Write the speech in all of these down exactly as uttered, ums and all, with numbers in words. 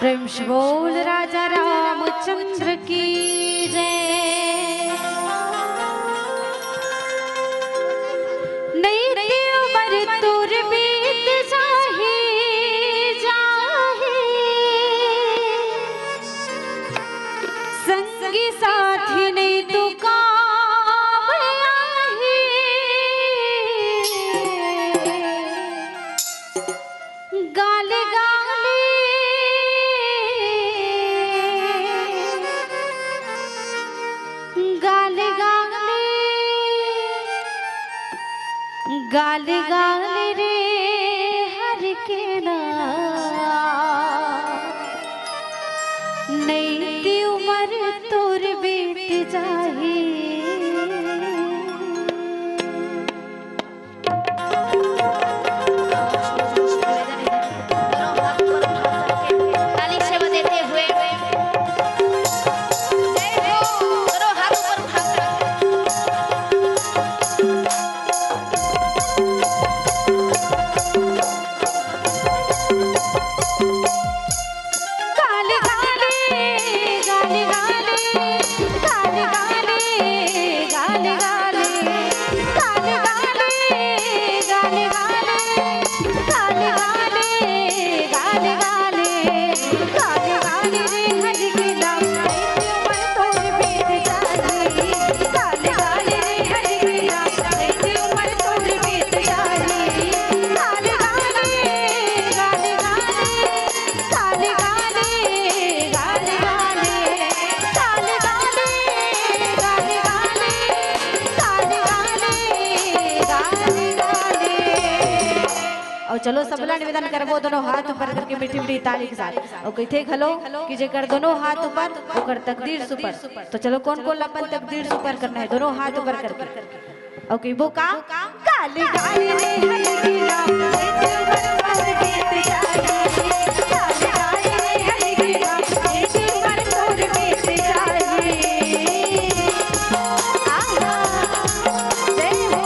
प्रेम से बोल राजा रामचंद्र की जय। नई ती उमर तोर बीत जाही, जाही। संगी साथी नई तू काम आही। गाली गाली, गाली गाली, गाली गाली रे हरि के ना। नई ती उमर तोर बीत जाही। ताली सेवा देते हुए। जय हो। दोनों हाथ ऊपर उठा कर। गाली गाली, गाली गाली, गाली गाली, गाली गाली, गाली गाली, गाली गाली, गाली गाली, गाली गाली, गाली गाली रे हरि के नाम, ऐसे उमर तोर बीत जाही। गाली गाली रे हरि के नाम, ऐसे उमर तोर बीत जाही। गाली गाली, गाली गाली, गाली गाली, गाली गाली, गाली गाली, गाली गाली, गाली गाली, गाली गाली। अउ चलो, सबला निवेदन करबो, दोनों हाथ ऊपर करके मीठी मीठी ताली के साथ। अउ कहिथे घलो कि जेकर दोनों हाथ ऊपर, ओकर तकदीर सुपर। तो चलो, कोन कोन ला अपन तकदीर सुपर करना हे, दोनों हाथ ऊपर करके। अउ कहिबो का? गाली गाली रे हरि के नाम, एक बार और बीत जाही। गाली गाली रे हरि के नाम, एक बार और बीत जाही। आहा, जय हो।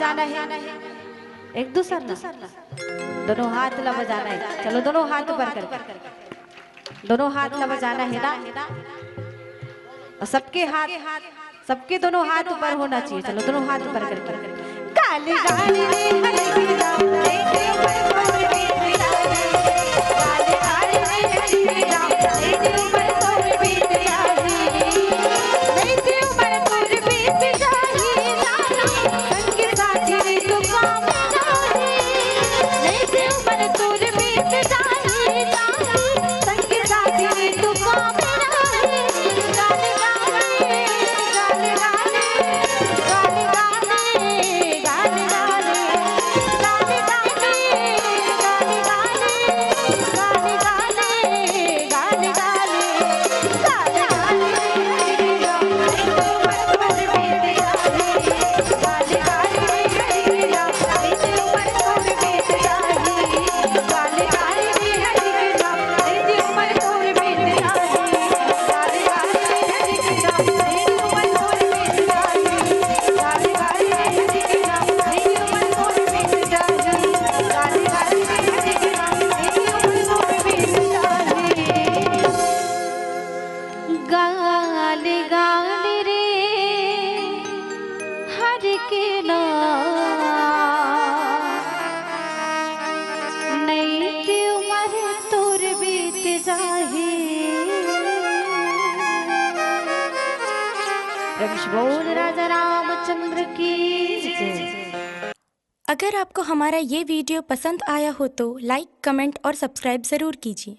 बजाना है, एक दूसर ला, दोनों हाथ ला बजाना है। चलो, दोनों हाथ ऊपर करके, दोनों हाथ ला बजाना है ना। और सबके हाथ, सबके दोनों हाथ ऊपर होना चाहिए। चलो, दोनों हाथ ऊपर करके। गाली गाली रे हरे राम, देखे ऊपर तोर बीत जाही। गाली गाली रे हरे राम, देखे ऊपर तोर बीत जाही। देखे ऊपर तोर बीत जाही। संग साथी रे तू काम नाही, नहीं से उमर तोर बीत जाही, जाही। संग साथी रे तू काम नाही, गाल गाले, गाल गाले, गाल गाले, गाल गाले, गाल गाले, गाल गाले, गाल गाले। गाली गाली रे हर के ना, नहीं ते उमर तोर बीत जाही। प्रेम से बोल राजा रामचंद्र की जय। अगर आपको हमारा ये वीडियो पसंद आया हो तो लाइक, कमेंट और सब्सक्राइब ज़रूर कीजिए।